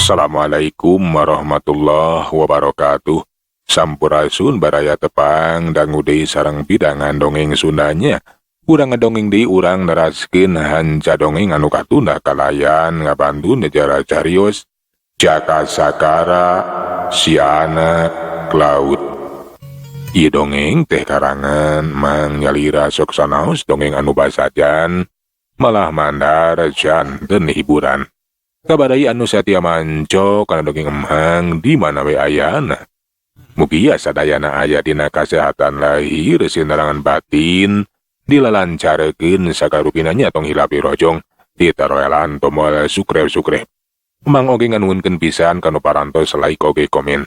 Assalamualaikum warahmatullahi wabarakatuh. Sampurasun baraya, tepang dangu deui sareng pidangan dongeng Sundanya. Urang ngadongeng deui, urang neraskeun hanca dongeng anu katunda kalayan ngabantu nyejarah carios Jaka Sagara Si Anak Laut. Ieu dongeng teh karangan Mang Nyalira. Sok sanaos dongeng anu basajan malah mandar janten hiburan. Ka baraya anu satia manco kana dongeng Emang di mana we ayana. Mugia sadayana aya dina kasehatan lahir sinarangan batin, dilalancarkeun sagarupina nya. Tong hilap rojong ditaroelan tombol subscribe subscribe. Emang oge nganuhunkeun pisan kanu parantos like oge komen.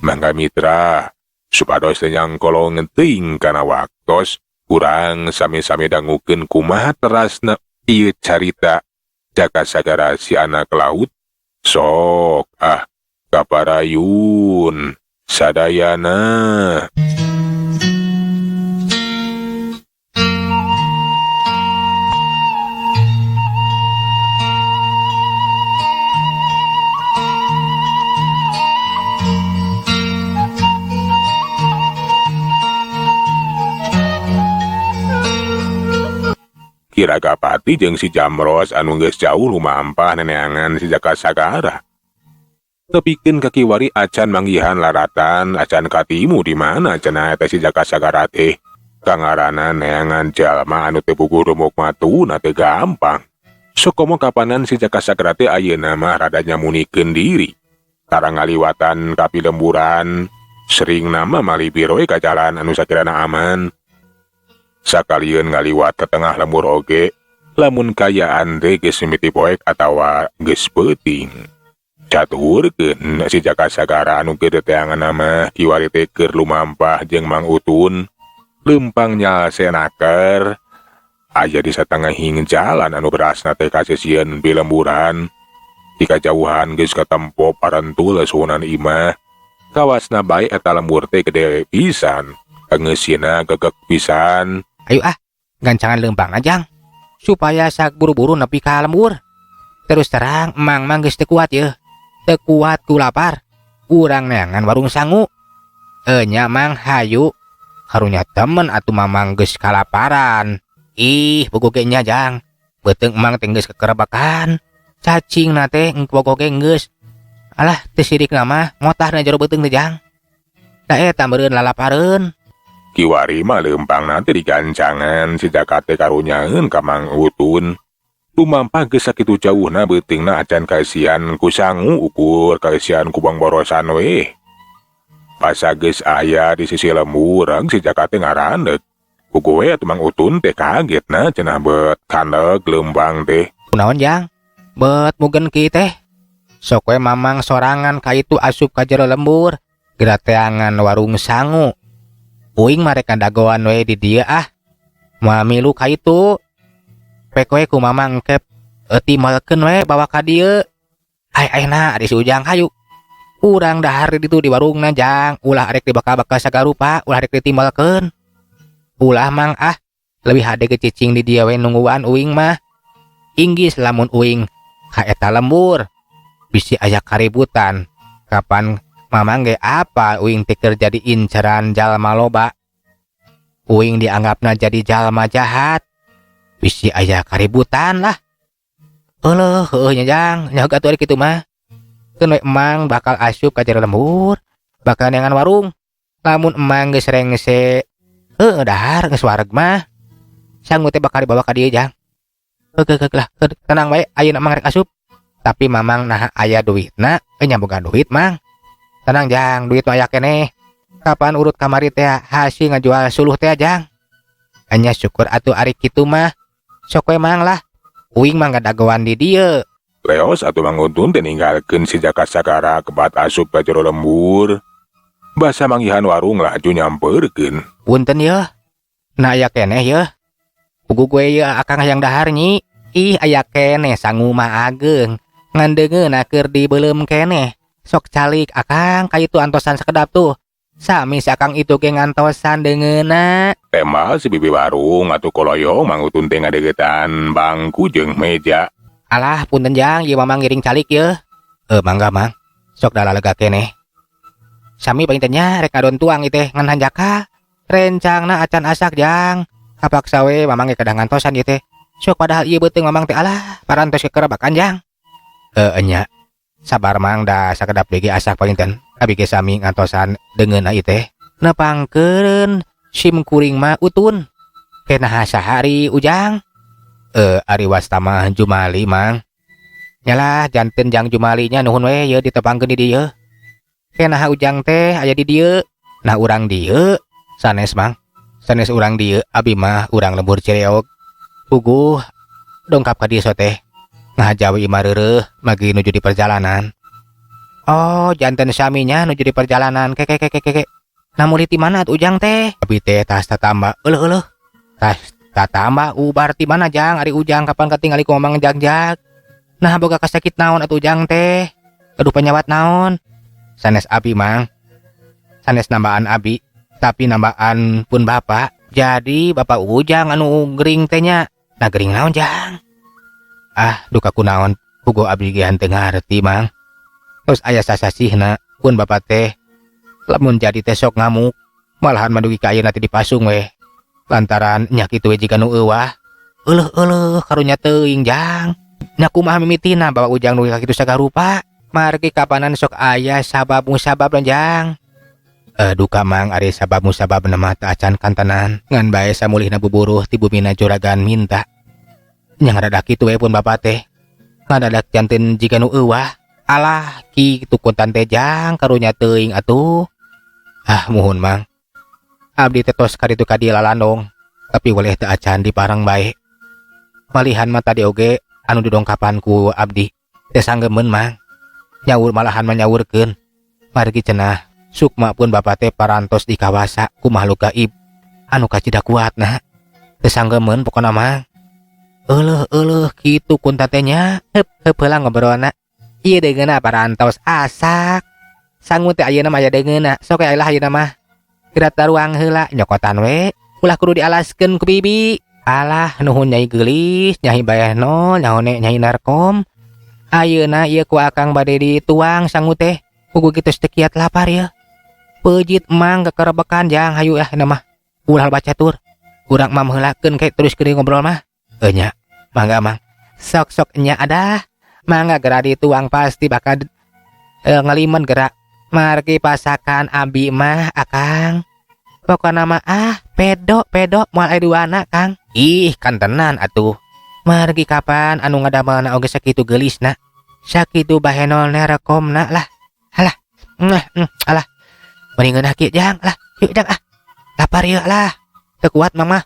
Mangga mitra, supados teu nyangkolong teuing kana waktos, urang sami-sami dangukeun kumaha terasna ieu carita Jaka Sagara Si Anak Laut. Sok ah, kaparayun sadayana. Ki Ragapati jeung si Jamros anu geus jauh lumampah neneangan si Jaka Sagara. Tepikeun ka kiwari acan manggihan laratan, acan katimu di mana cenah eta si Jaka Sagara teh. Kangaranan neangan jalma anu teu puguh rumuk matuna teu gampang. Sokomo kapanan si Jaka Sagara teh ayeuna mah rada nyamunikeun diri. Tara ngaliwatan ka pilemburan, sering nama malibir we ka jalan anu sakirana aman. Sakalieun ngaliwat ke tengah lembur oge, lamun kayaan teh geus mimiti poek atawa geus peuting. Catuhurkeun si Jaka Sagara anu keur teteangan mah kiwari teh keur lumampah jeung Mang Utun. Leumpang nyalse naker aya di satengahing jalan anu berasna teh kasisieun pilemburan. Di kajauhan geus katempo parentul suhunan imah. Kawasna bae eta lembur teh gede pisan. Angeusina gegek pisan. Ayo ah, gancangan leumpang jang. Supaya sak buru-buru nepi ka lembur. Terus terang Emang mah geus teu kuat yeuh. Teu kuat ku lapar. Urang neangan warung sangu. Enya Mang, hayu. Karunya temen atuh Mamang geus kalaparan. Ih, bogo ge nya jang. Beuteung Emang teh geus kekerebekan. Cacing na teh bogo ge geus. Alah, teu sirikna mah ngotah na jero beuteung teh jang. Da eta meureun lalapareun. Kiwari mah leumpangna teh digancangan si Jaka teh karunyaeun ka Mang Utun. Lumampah geus sakitu jauhna, beuteungna acan kaisian ku sangu, ukur kaisian ku borosan we. Basa geus aya di sisi lembur, si Jaka teh ngarandeuk. Puguh we atuh Mang Utun teh kaget na cenah bet kandeg leumpang teh. Kunaon jang? Bet mugen ki teh. Sok we Mamang sorangan ka itu asup ka jero lembur. Geura teangan warung sangu. Uing mah rek dagoan we di dieu ah. Moal milu ka itu. Pek we ku Mamang engkep timalkeun we bawa ka dieu. Ay ayeuna ari si Ujang, hayu. Urang dahar di ditu di warungna jang, ulah arek dibakal-bakal sagarupa, ulah arek ditimbalkeun. Ulah Mang ah, leuwih hade ge cicing di dieu we nungguan uing mah. Inggis lamun uing ka eta lembur. Bisi aya kaributan. Kapan Mamang ge apa uing teh keur jadi inceran jalma loba. Uing dianggapna jadi jalma jahat. Bisi aya kaributan lah. Euleuh, heueuh nya jang, nya atuh ari kitu mah. Keun we Emang bakal asup ka jero lembur, bakal neangan warung. Lamun Emang geus rengse, heueuh dahar geus wareg mah. Sangu teh bakal dibawa ka dieu jang. Heuk heuk lah, tenang bae ayeuna Emang rek asup. Tapi Mamang naha aya duitna, nya boga duit Mang. Tenang jang, duit mah aya keneh. Kapan urut kamari teh hasil ngajual suluh teh jang. Anya syukur atuh ari kitu mah. Sok we Mang lah. Uing mah ngadagoan di dieu. Leos atuh Mang Utun teh ninggalkeun si Jaka Sagara kebat asup ka jero lembur. Basa manggihan warung laju nyamperkeun. Punten yeuh. Nah aya keneh yeuh. Puguh gue yeuh akang hayang dahar nyi. Ih, aya keneh sangu mah ageng. Ngan deungeunna keur dibeuleum keneh. Sok calik akang ka itu antosan sakedap tuh. Sami si akang itu ge ngantosan deungeunna. Tembal si bibi warung atuh koloyong Mang Utun teh ngadeuketan bangku jeung meja. Alah, punten jang, ieu Mamang ngiring calik yeuh. Mangga Mang, sok da lega keneh. Sami panginten nya rek ngadon tuang ieu teh ngan hanjakal. Rencangna acan asak jang. Kapaksa we Mamang ge kedah ngantosan ieu teh. Sok padahal ieu beuteung Mamang teh alah parantos kekerebakan jang. Enya. Sabar Mang da sakedap deui ge asak panginten. Abi ge sami ngantosan deungeunna ieu teh. Nepangkeun sim kuring mah Utun. Kenaha sahari Ujang? Ari wasta mah Jumali Mang. Nyalah janten jang Jumali nya nuhun we ieu ditepangkeun di dieu. Kenaha Ujang teh aya di dieu? Nah urang dieu sanes Mang. Sanes urang dieu abi mah urang lembur Cireog. Puguh dongkap ka dieu teh. Ngahajawi imah reureuh magi nuju di perjalanan. Oh, janten saminya nuju di perjalanan. Ke ke ke ke ke. Nah mulih ti mana atuh Ujang teh? Abi teh tas tatamba euleuh euleuh. Tas tatamba ubar ti mana jang? Ari Ujang kapan katingali ku Mamang jagjag? Nah boga kasakit naon atuh Ujang teh? Aduh penyawat naon? Sanes abi Mang. Sanes nambaan abi, tapi nambaan pun bapak. Jadi bapak Ujang anu gering teh nya. Nah gering naon jang? Ah duka kunaon puguh abi ge henteu ngarti Mang. Terus aya sasasihna pun bapak teh lamun jadi teh sok ngamuk, malahan madugi ka ayeuna teh dipasung weh. Lantaran nya kitu we jiga nu euwah. Euleuh-euleuh karunya teuing jang. Nya kumaha mimitina bapak Ujang nu kitu sagarupa? Margi kapanan sok aya sabab musabab jang. Duka Mang ari sabab musabab mah teu acan kantenan. Ngan bae samulihna buburuh ti bumina juragan minta. Nya ngadadak kitu we pun bapak teh. Ngadadak janten jiga nu euwah. Alah kitu kuntan teh jang karunya teuing atuh. Ah muhun Mang. Abdi teh tos kaditu ka dieu lalandong, tapi weleh teu acan dipareng bae. Malihan mah tadi oge anu didongkapan ku abdi teh sanggemeun Mang. Nyaur malahan mah nyaurkeun. Margi cenah sukma pun bapak teh parantos di kawasa ku makhluk gaib anu kacida kuatna. Teu sanggemeun pokona mah. Euleuh euleuh kitu kuntan teh nya. Heup heup heula ngobrolna. Ieu deungeunna parantos asak. Sangu teh ayeuna mah aya deungeunna. Sok aya lah ayeuna mah. Geura taruang heula nyokotan we. Ulah kudu dialaskeun ku bibi. Alah nuhun nyai geulis, nyai baehno, nyaone nyai narkom. Ayeuna ieu ku akang bade dituang sangu teh. Puguh kitu teu kiat lapar ieu. Peujit Mang kekerebekan jang hayu ah na mah. Ulah bacatur. Urang mam heulakeun ke terus keur ngobrol mah. Nya, mangga Mang. Sok-sok nya adah. Mangga geura dituang pasti bakal ngalimen gerak. Margi pasakan abi mah akang. Pokona mah ah pedo pedo moal aya duana Kang. Ih kantenan atuh. Margi kapan anu ngadamelna oge sakitu geulisna. Sakitu bahenolna rekomna lah. Alah. Alah. Mending ngeunah kieu jang lah. Yuk jang ah. Lapar ieu lah. Teu kuat Mang mah.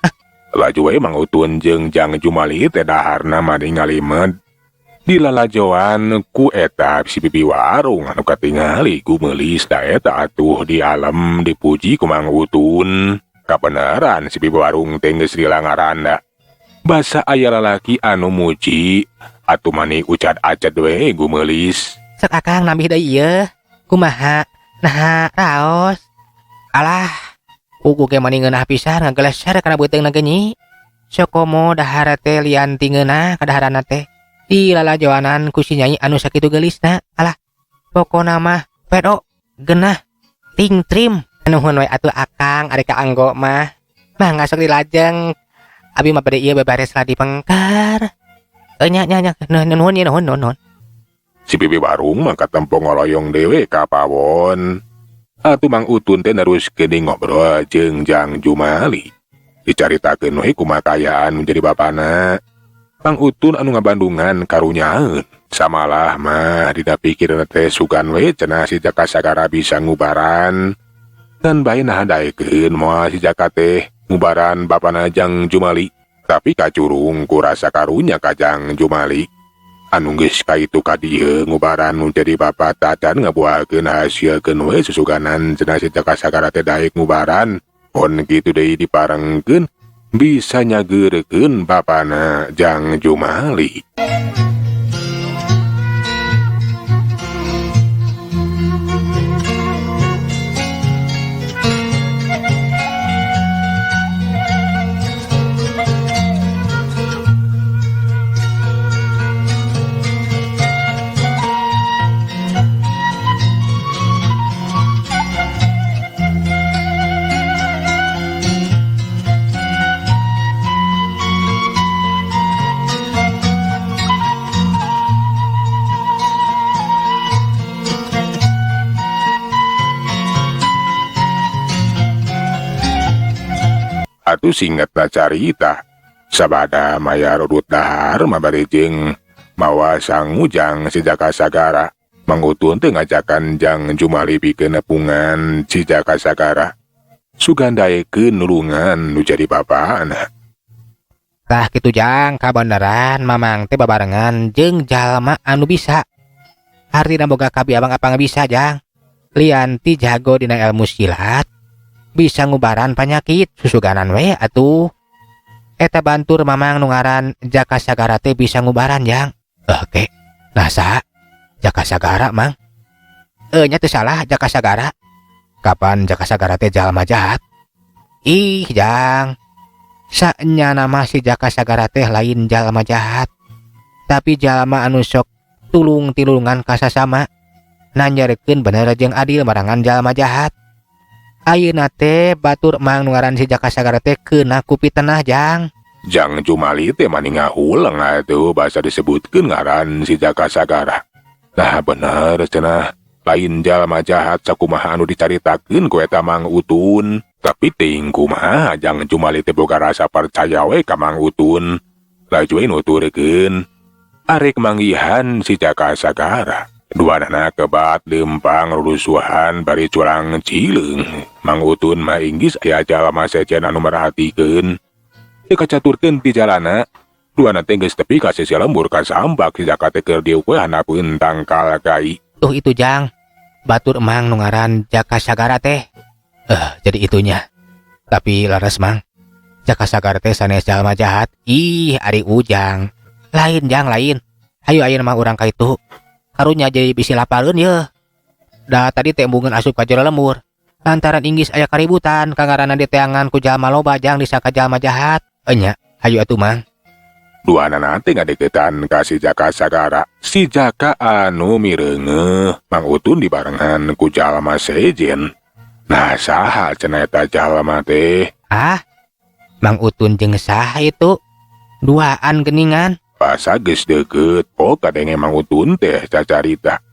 Ah. Laju we Mang Utun jeung Jang Jumali teh daharna mani ngalimed. Dilalajoan ku eta si bibi warung anu katingali gumeulis da eta atuh di alam dipuji ku Mang Utun. Kabeneran si bibi warung teh geus lila ngaranda. Basa aya lalaki anu muji atuh mani ucad-acad we gumeulis. Sok akang nambih deui ieu. Kumaha? Naha raos? Alah, puguh ge mani ngeunah pisan ngageleser kana beuteungna ge nyi. Sok komo dahar teh lian ti ngeunah kadaharana teh. Dilalajoanan ku si nyai anu sakitu geulisna. Alah, pokona mah pedo genah ting trim. Nuhun we atuh akang ari kaanggo mah. Mangga sok dilajeng. Abi mah bade ieu beberes lah dipengkar. Nya nya nya nuhun ieu nuhun nuhun. Si bibi warung mah katempo ngoloyong dewe ka pawon. Atuh Mang Utun teh neruskeun ngobrol jeung Jang Jumali. Dicaritakeun we kumaha kaayaan nu jadi bapana. Mang Utun anu ngabandungan karunyaeun. Samalah mah dina pikirna teh sugan we cenah si Jaka Sagara bisa ngubaran. Dan bae naha daekeun moal si Jaka teh ngubaran bapana Jang Jumali. Tapi kacurung ku rasa karunya ka Jang Jumali. Anu geus kaitu ka dieu ngubaran nu jadi bapa tacan ngabuakeun hasilkeun we susuganan cenah si Jaka Sagara teh daek ngubaran. Pon kitu deui diparengkeun bisa nyageurekeun bapana Jang Jumali. Atuh singetna carita. Sabada mayar urut dahar mah bari jeung mawa sangu jang si Jaka Sagara. Mang Utun teh ngajakan Jang Jumali pikeun nepungan si Jaka Sagara. Sugan daekeun nulungan nu jadi bapana. Tah kitu Jang, kabeneran Mamang teh babarengan jeung jalma anu bisa. Artina boga kabiabang apa bisa Jang. Lian ti jago dina ilmu silat, bisa ngubaran panyakit susuganan we atuh. Eta bantur Mamang nu ngaran Jaka Sagara teh bisa ngubaran Jang. Oke, nah saha? Jaka Sagara Mang. Nya teu salah Jaka Sagara. Kapan Jaka Sagara teh jalma jahat? Ih Jang, saenyana mah si Jaka Sagara teh lain jalma jahat, tapi jalma anu sok tulung tilulungan ka sasama, nanjarkeun bener jeung adil marangan jalma jahat. Ayeuna teh batur Mang nu ngaran si Jaka Sagara teh keuna ku pitenah Jang. Jang Jumali teh mani ngahuleng atuh basa disebutkeun ngaran si Jaka Sagara. Nah bener cenah, lain jalma jahat sakumaha anu dicaritakeun ku eta Mang Utun. Tapi teuing kumaha Jang Jumali teh boga rasa percaya we ka Mang Utun. Laju we nuturkeun arek manggihan si Jaka Sagara. Duanana kebat lempang rurusuhan bari curang cileung. Mang Utun mah inggis aya jalma sejen anu merhatikeun. Teu kacaturkeun di jalana. Duana teh geus tepi ka sisi lembur kasambak si Jaka teh keur diuk we handapeun tangkal kai. Tuh itu Jang, batur Mang nu ngaran Jaka Sagara teh. Jadi itunya. Tapi laras Mang, Jaka Sagara teh sanes jalma jahat. Ih, ari Ujang. Lain Jang, lain. Hayu ayeuna mah urang ka itu. Karunya jadi bisi lapareun yeuh. Da tadi teh embungeun asup ka jero lembur. Lantaran inggis aya kaributan kangaranna diteangan ku jalma loba Jang disangka jalma jahat. Enya, hayu atuh Mang. Duanana teh ngadeukeutan ka si Jaka Sagara. Si Jaka anu mireungeuh Mang Utun dibarengan ku jalma sejen. Nah saha cenah eta jalma teh? Ah, Mang Utun jeung saha itu? Duaan geningan. Basa geus deukeut, oh kadenge Mang Utun teh cacarita.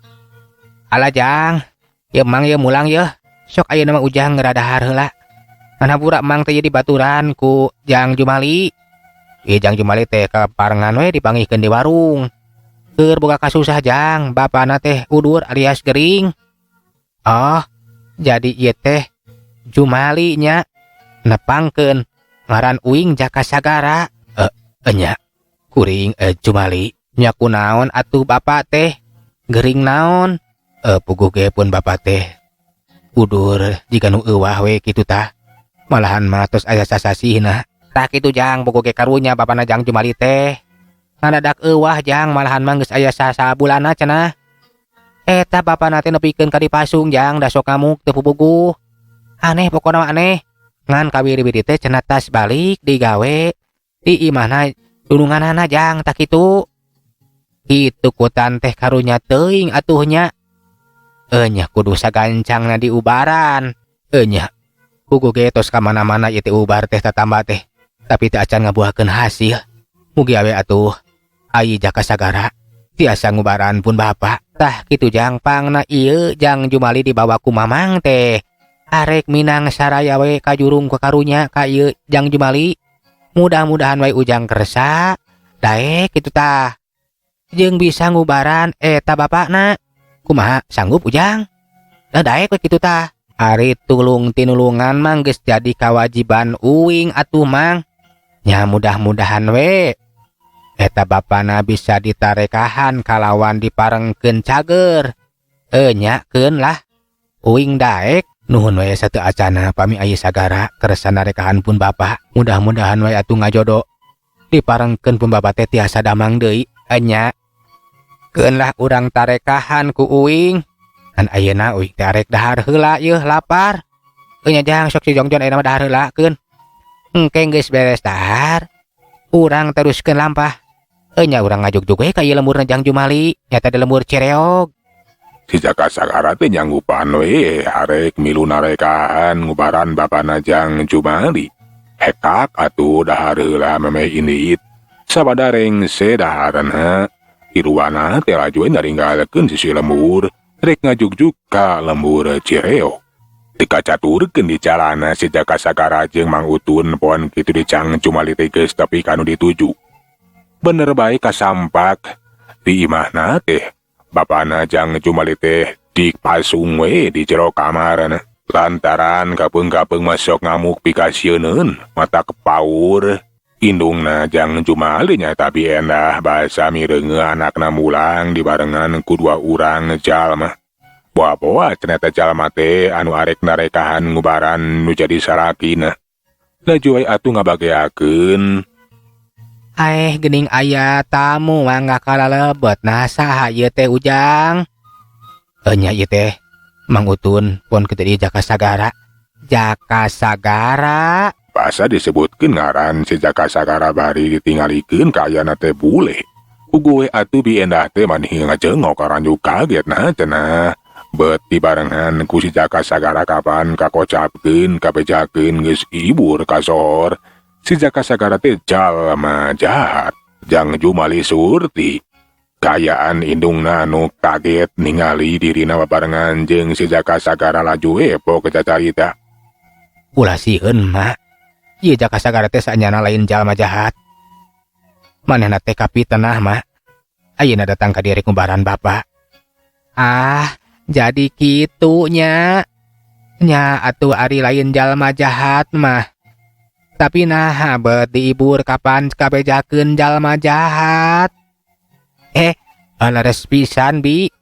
Alah Jang, ieu Mang ieu mulang yeuh. Sok ayeuna mah Ujang ngeradahar heula. Hampura Mang teh jadi baturan ku Jang Jumali. Ieu Jang Jumali teh kaparengan we dipanggihkeun di warung. Keur boga kasusah Jang, bapana teh udur alias gering. Oh, jadi ieu teh Jumali nya nepangkeun ngaran uing Jaka Sagara. Enya kuring Jumali nya kunaon atuh bapak teh gering naon? Puguh ge pun bapak teh udur jiga nu euwah we kitu tah. Malahan mah tos aya sasasihna. Tah kitu Jang, puguh ge karunya bapana Jang Jumali teh. Ngadadak euwah Jang, malahan mah geus aya sabulanna cenah. Eta bapana teh nepikeun ka dipasung Jang, da sok ngamuk teu puguh. Aneh pokona mah aneh. Ngan kawiri-wiri teh cenah tas balik digawe di imahna dununganana Jang, tah kitu. Kitu kutan teh karunya teuing atuh nya. Enya kudu sagancangna diubaran. Enya puguh ge tos ka mana-mana ieu teh ubar teh tatamba teh. Tapi teu acan ngabuahkeun hasil. Mugi awe atuh ai Jaka Sagara tiasa ngubaran pun bapa. Tah kitu Jang, pangna ieu Jang Jumali dibawa ku Mamang teh. Arek minang saraya we kajurung ku karunya ka ieu Jang Jumali. Mudah-mudahan wae Ujang kersa daek kitu tah. Jeung bisa ngubaran eta bapakna. Kumaha sanggup Ujang? Nah daek we kitu tah. Ari tulung tinulungan mah geus jadi kawajiban uing atuh Mang. Nya mudah-mudahan we eta bapana bisa ditarekahan kalawan diparengkeun cager. Nya keun lah uing daek. Nuhun we sateu acana pami aya sagara kersa narekahan pun bapa. Mudah-mudahan we atuh ngajodo diparengkeun pun bapa teh tiasa damang deui. Enya keun lah urang tarekahan ku uing. Kan ayeuna uing teh arek dahar heula yeuh lapar. Enya Jang sok si Jongjon ayeuna mah dahar heula keun. Engke geus beres dahar, urang teruskeun lampah. Enya urang ngajugjug we ka ieu lemburna Jang Jumali, nyata di lembur Cireog. Si Jaka Sagara teh nyanggupan we arek milu narekahan ngubaran bapana Jang Jumali. Hekak atuh dahar heula memeh indit. Sabada rengse daharna, tiluana teh laju we naringgalkeun sisi lembur, rek ngajugjug ka lembur Cireog. Teu kacaturkeun di jalana si Jaka Sagara jeung Mang Utun pon kitu di Jang Jumali teh geus tepi ka nu dituju. Bener bae kasampak di imahna teh bapana Jang Jumali teh dipasung we di jero kamarna. Lantaran kapeung-kapeung mah sok ngamuk pikasieuneun matak paur. Indungna Jang Jumali nyaeta Bi Endah basa mireungeun anakna mulang dibarengan ku dua urang jalma. Boa-boa cenah eta jalma teh anu arek narekahan ngubaran nu jadi salakina. Laju we atuh ngabageakeun. Aeh geuning aya tamu mangga kalalebet nah saha ieu teh Ujang? Nya ieu teh Mang Utun pon kitu deui Jaka Sagara. Jaka Sagara. Basa disebutkeun ngaran si Jaka Sagara bari ditingalikeun kaayana teh bule. Puguh we atuh Bi Endah teh mani ngajengok karanjuk kaget nah cenah. Bet dibarengan ku si Jaka Sagara kapan kakocapkeun kabejakeun geus ibur kasohor. Si Jaka Sagara teh jalma jahat. Jang Jumali Surti. Kaayaan indungna anu kaget ningali dirina babarengan jeung si Jaka Sagara laju heboh cacarita. Ulah sieun mak. Ieu Jaka Sagara teh saenyana lain jalma jahat. Manehna teh kapitenah mak. Ayeuna datang ka dieu rek ngubaran bapa. Ah, jadi kitu nya. Nya atuh ari lain jalma jahat mah. Tapi naha bet diibur kapan kabejakeun jalma jahat. Leres pisan bi.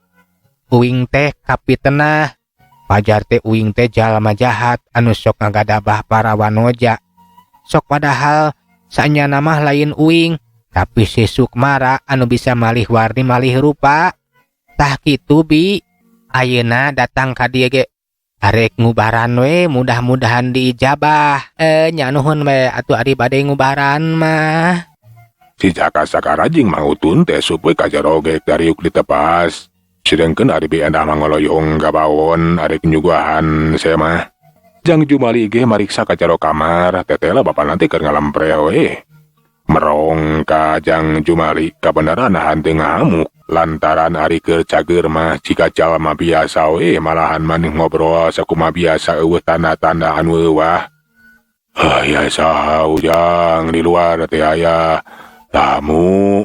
Uing teh kapitenah. Pajar teh uing teh jalma jahat anu sok ngagadabah para wanoja. Sok padahal saenyana mah lain uing, tapi si Sukmara anu bisa malih warni malih rupa. Tah kitu bi. Ayeuna datang ka dieu ge arek ngubaran we, mudah-mudahan diijabah. Nya nuhun we atuh ari bade ngubaran mah. Si Jaka Sagara jeung Mang Utun teh asup we ka jero gek dariuk ditepas. Sedengkeun ari Bi Endah mah ngoloyong gabawon arek nyuguhan semah. Jang Jumali ge mariksa ka jero kamar, tetela bapana teh keur ngalempre we. Merong ka Jang Jumali kabeneran henteu ngamuk lantaran ari keur cageur mah jika jalma biasa we malahan maneh ngobrol sakumaha biasa eueuh tanda-tanda anu euwah. Aya saha Ujang di luar teh aya tamu.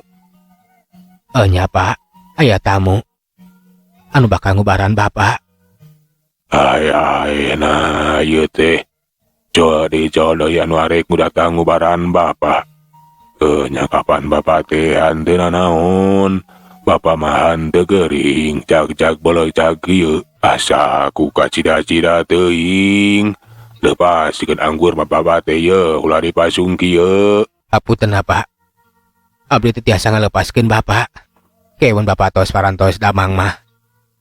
Nya Pak, aya tamu. Anu bakal ngubaran bapak. Aya ayeuna ieu teh. Jadi jodoh anu arek datang ngubaran bapak. Nya kapan bapak teh henteu nanaon. Bapak mah henteu gering jag-jag bolojag kieu. Asa ku kacida-cida teuing. Lepaskeun anggur mah bapak teh ye ulah dipasung kieu. Hapunten Pak. Abdi teu tiasa ngalepaskeun bapak. Keun bapak tos parantos damang mah.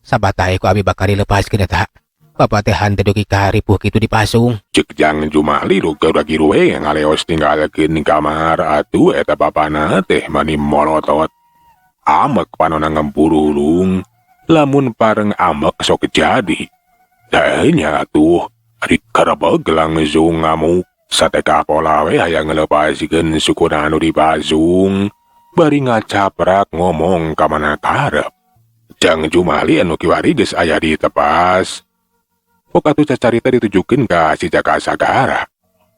Sabatahe ku abi bakal dilepaskeun eta. Bapak teh henteu dugi ka ripuh kitu dipasung. Cek Jang Jumali rugi we ngaleos tinggalkeun kamar atuh eta bapana teh mani molotot. Amek panona ngempurulung, lamun pareng amek sok jadi. Tah nya atuh ari karebeg langsung ngamuk. Sateka pola we hayang nglepaskeun sukuna anu dipasung. Bari ngacaprak ngomong ka mana karep. Jang Jumali anu kiwari geus aya di tepas. Pok atuh cacarita ditujukeun ka si Jaka Sagara.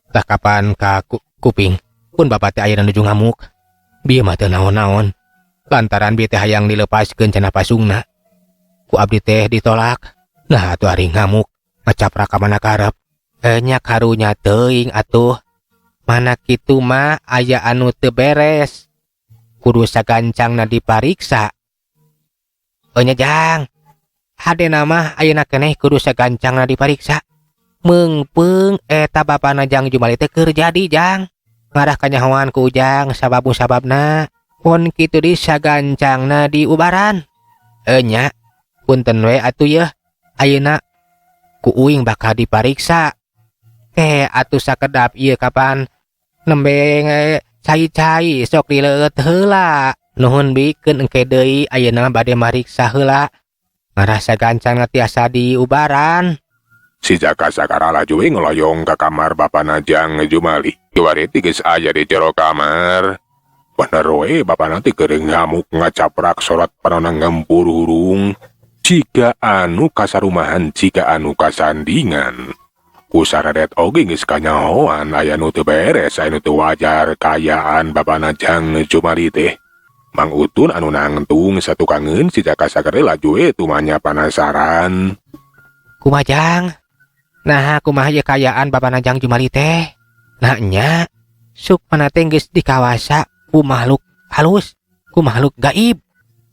Tah kapan ka kuping pun bapak teh ayeuna nuju ngamuk. Bieu mah teu naon-naon. Lantaran bieu teh hayang dilepaskeun cenah pasungna. Ku abdi teh ditolak. Nah atuh ari ngamuk ngacaprak ka mana karep. Nya karunya teuing atuh. Mana kitu mah aya anu teu beres. Kudu sagancangna dipariksa. Nya Jang. Hadena mah ayeuna keneh kudu sagancangna dipariksa. Meungpeung eta bapana Jang Jumali teh keur jadi Jang. Ngarah kanyahoan ku Ujang sababu-sababna. Pon kitu di sagancangna diubaran. Nya punten we atuh yeuh. Ayeuna ku uing bakal dipariksa. Atuh sakedap ieu kapan nembe cai-cai sok dileueut heula. Nuhun bikeun engke deui ayeuna bade mariksa heula. Ngarasa gancangna tiasa diubaran. Si Jaka Sagara laju we ngeloyong ka kamar bapana Jang Jumali. Kiwari teh geus aya di jero kamar. Bener we bapana teh keur ngamuk ngacaprak sorot panona ngempururung. Jiga anu kasarumahan, jiga anu kasandingan. Ku sararet oge geus kanyahoan aya nu teu beres, aya nu teu wajar kaayaan bapana Jang Jumali teh. Mang Utun anu nangtung satukangeun si Jaka Sagara laju we tumanya panasaran. Kumaha, Jang? Nah, kumaha ieu kaayaan bapana Jang Jumali teh? Nah nya, sukmana teh geus dikawasa ku makhluk halus, ku makhluk gaib.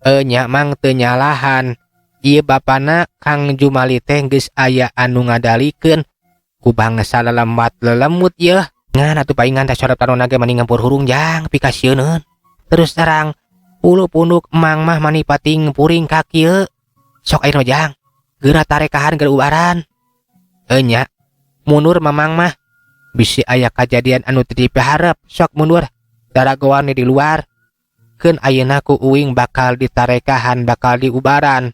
E nya, Mang, teu nyalahan. Ieu bapana Kang Jumali teh geus aya anu ngadalikeun ku bangsa lelembut lelemut yeuh. Ngan atuh paingan teh sorot panonna ge mani ngempur hurung, Jang, pikasieuneun. Terus terang ulu punduk Emang mah mani pating puring ka kieu. Sok ayeuna, Jang, geura tarekahan, geura ubaran. E nya, mundur Mamang mah, bisi aya kajadian anu teu dipiharep. Sok mundur, daragoan di luar. Keun ayeuna ku uing bakal ditarekahan, bakal diubaran.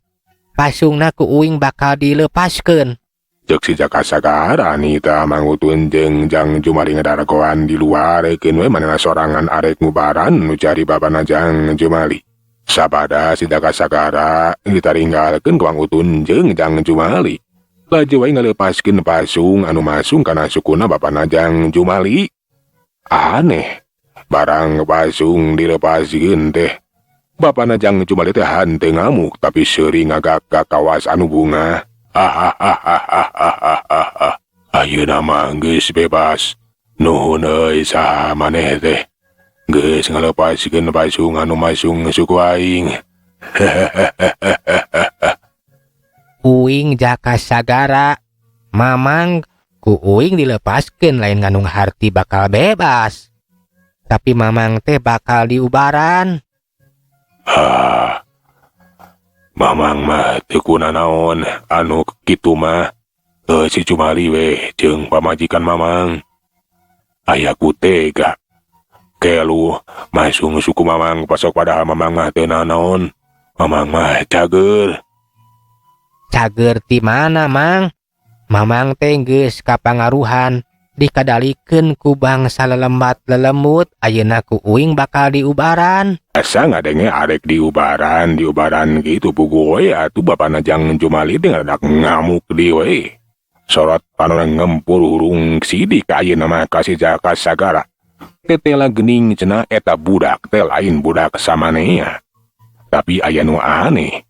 Pasungna ku uing bakal dilepaskeun. Cek si Jaka Sagara nita Mang Utun jeung Jang Jumali ngedaragoan di luar, keun we manehna sorangan arek ngubaran nu cari bapana Jang Jumali. Sabada si Jaka Sagara ditaringgalkeun ku Mang Utun jeung Jang Jumali. Laju we ngalepaskeun pasung anu masung kana sukuna bapana Jang Jumali. Aneh, barang pasung dilepaskeun teh, bapana Jang Jumali teh henteu ngamuk, tapi seuri ngagak kawas anu bungah. Hahaha, ayeuna mah geus bebas. Nuhun euy, saha maneh teh? Geus ngalepaskeun pasung anu masung suku aing. Uing Jaka Sagara, Mamang. Ku uing dilepaskeun lain ngandung harti bakal bebas. Tapi Mamang teh bakal diubaran. Ah, Mamang mah teu kunanaon anu kitu mah. Teu si Jumali we jeung pamajikan Mamang. Aya ku tega. Kelu masung suku Mamang pasok, padahal Mamang mah teu nanaon. Mamang mah cager. Cager ti mana, Mang? Mamang teh geus kapangaruhan, dikadalikeun ku bangsa lelembat lelembut. Ayeuna ku uing bakal diubaran. Asa ngadenge arek diubaran, diubaran gitu puguh we atuh bapana Jang Jumali teh ngadadak ngamuk di we. Sorot panonna ngempur hurung sidik ayeuna mah ka si Jaka Sagara. Tetela gening cenah eta budak teh lain budak samanea. Tapi aya nu aneh.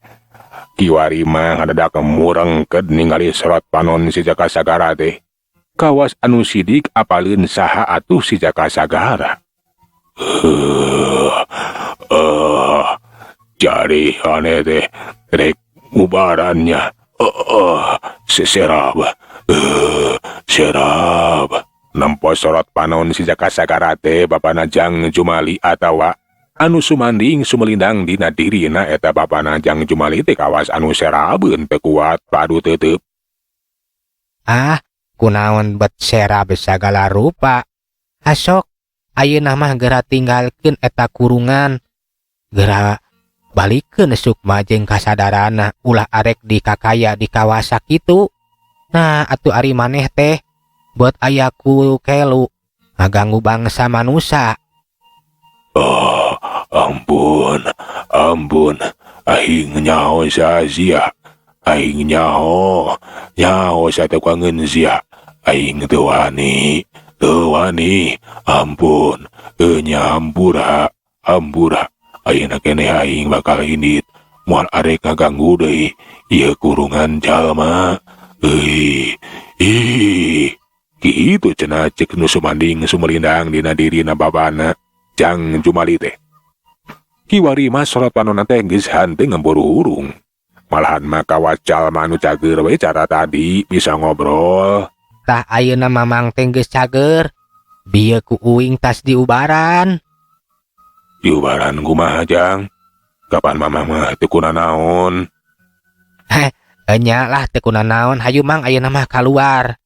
Kiwari mah ngadadak murengked ningali sorot panon si Jaka Sagara teh. Kawas anu sidik apaleun saha atuh si Jaka Sagara. Jadi aneh teh rek ngubarannya. Seserab. Serab. Nempo sorot panon si Jaka Sagara teh, bapana Jang Jumali atawa anu sumanding sumelindang dina dirina eta bapana Jang Jumali teh kawas anu serabeun, teu kuat padu tetep. Ah, kunaon bet serab sagala rupa. Asok ayeuna mah geura tinggalkeun eta kurungan. Geura balikeun sukma jeung kasadaranna, ulah arek dikakaya dikawasa kitu. Nah, atuh ari maneh teh buat aya ku kelu ngaganggu bangsa manusia. Oh, ampun, ampun. Aing nyaho sia. Aing nyaho, nyaho satukangeun sia. Aing teu wani, teu wani. Ampun, nya hampura, hampura. Ayeuna keneh aing bakal indit. Moal arek ngaganggu deui ieu kurungan jalma. Euy, ih. Kitu cenah cek nu sumanding sumelindang dina dirina babana Jang Jumali teh. Kiwari mah sorot panonna teh geus henteu ngembur hurung. Malahan mah kawas jalma anu cager we cara tadi bisa ngobrol. Tah, ayeuna Mamang teh geus cager. Bieu ku uing tas diubaran. Diubaran kumaha, Jang? Kapan Mamang mah teu kunanaon? Heh, enya lah, teu kunanaon. Hayu, Mang, ayeuna mah kaluar.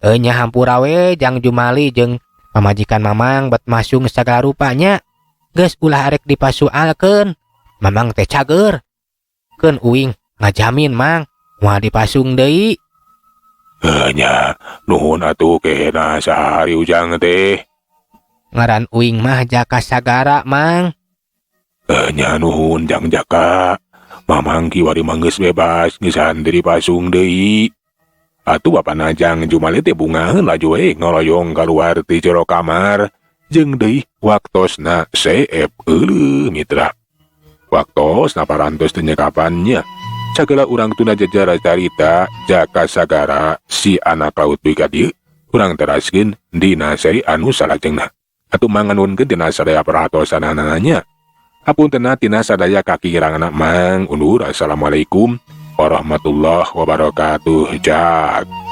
Enya, hampura we Jang Jumali jeung pamajikan Mamang bet masung sagala rupanya. Geus, ulah arek dipasualkeun. Mamang teh cager. Keun uing ngajamin, Mang, moal dipasung deui. Nya, nuhun atuh. Kehena sahari ujang teh? Ngaran uing mah Jaka Sagara, Mang. Nya, nuhun, Jang Jaka. Mamang kiwari mah geus bebas, geus henteu dipasung deui. Atuh bapana Jang Jumali teh bungaheun laju we ngoloyong kaluar ti jero kamar. Jeung deui waktosna seep euleuh mitra. Waktosna parantos teu nyekapannya. Sagala urang tuna jajara carita Jaka Sagara si anak laut dugi ka dieu, urang teraskeun dina seri anu salajengna. Atuh manganuhunkeun tina sadaya perhatosanana nya. Hapuntenna tina sadaya kakiranganna, Mang undur. Assalamualaikum warahmatullahi wabarakatuh. Jak.